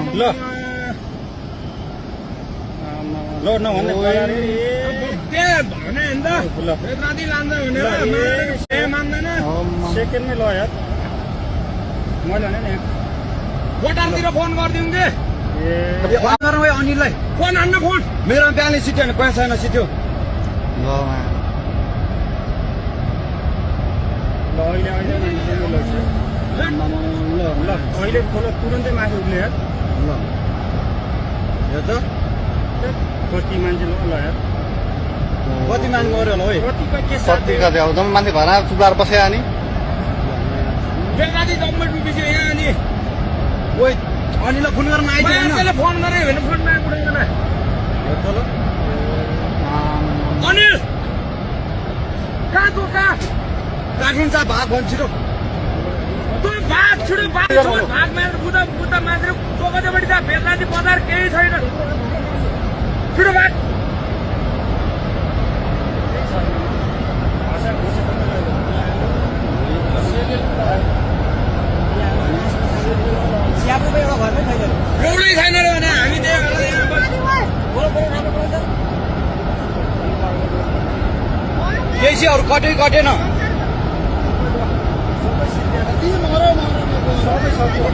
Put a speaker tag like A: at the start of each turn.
A: ल ल नभन्ने सेकेन्डमै ल यार मैले भने नि
B: भोटारतिर फोन गरिदिउँ कि
A: फोन गरौँ है अनिललाई
B: फोन हान्न फोन
A: मेरो ब्यालेन्स सिट्यो भने पैसा छैन सिट्यो ल अहिले अहिले ल अहिले खोल तुरन्तै माथि उठ्ने यार ल यो त कति मान्छे ल यार कति मान्छे मऱ्यो होला है कतिको के
C: कति कति अब जम्मै मान्छे घरमा चुपाएर बस्यो अनि
B: बेलुका जम्मै डुबिसक्यो यहाँ अनि
A: ओइ अनिललाई फोन गर्न आइदियो
B: मान्छेले फोन गरे भने फोनमा आइपुग्दैन अनिल कहाँ तँ कहाँ
A: काठिन्छ भाग भन्छ छिटो
B: तँ भाग छिटो भाग भाग मारेर बुद्ध मान्छे चोकदेखि त बेलुका बजार केही छैन छिटो भाग एउटै छैन रे भने हामी
A: केसीहरू कटै कटेन सबै सक्यो